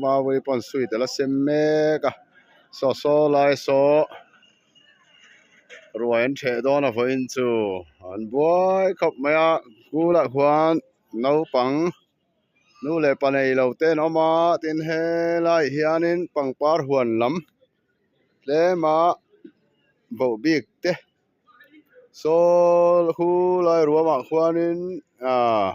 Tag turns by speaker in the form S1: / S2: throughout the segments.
S1: Mavui pawn sweet a la sem mek a saw saw lai saw ruai an ṭheh dawn a vawiin chu an buai khawp mai a kulah khuan naupang nu leh pa nei lo te an awm a tin helaiah hianin pangpar huan lam tlema vohbik te saw khu lai ruamah khuanin ahh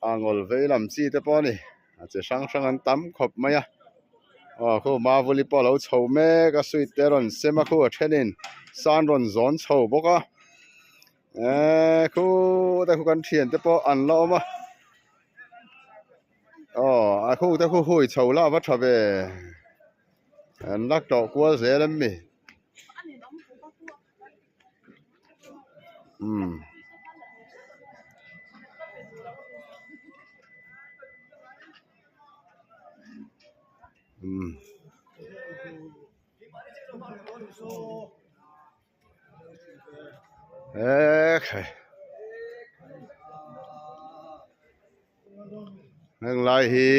S1: a ngawl vei lam chi te pawh a ni a chi hrang hrang an tam khawp mai a aw khu mavuli pawh a lo chho mek a sweet te a rawn sem a khu a thenin san rawn zawn chho bawk a eee khu te khu kan thian te pawh an la awm a aw a khu te khu hui chho la a va tha ve an la tlawh kual zel em mi. Umm umm ekhai heng lai hi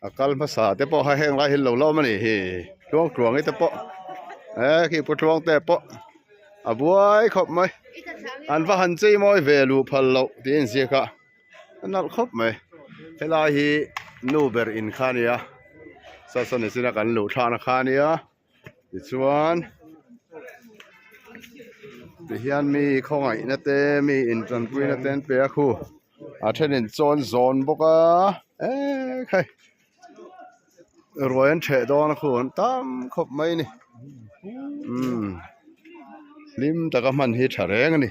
S1: a kal hmasa te pawh kha heng lai hi an lo lawm a nih hi tluang tluang te pawh e khi pu tluang te pawh a buai khawp mai an va han chei mawi ve luh phal loh tih a inziak a a nalh khawp mai helai hi nu ber in kha a nia saw saw nichin a kan luh thlakna kha a nia. Tichuan tihian mi khawngaihna te mi intanpuina te an pe a khu a thenin chawn zawn bawk a ekhai ruai an ṭheh dawn a khu an tam khawp mai a ni umm hlim taka hman hi ṭha reng a ni.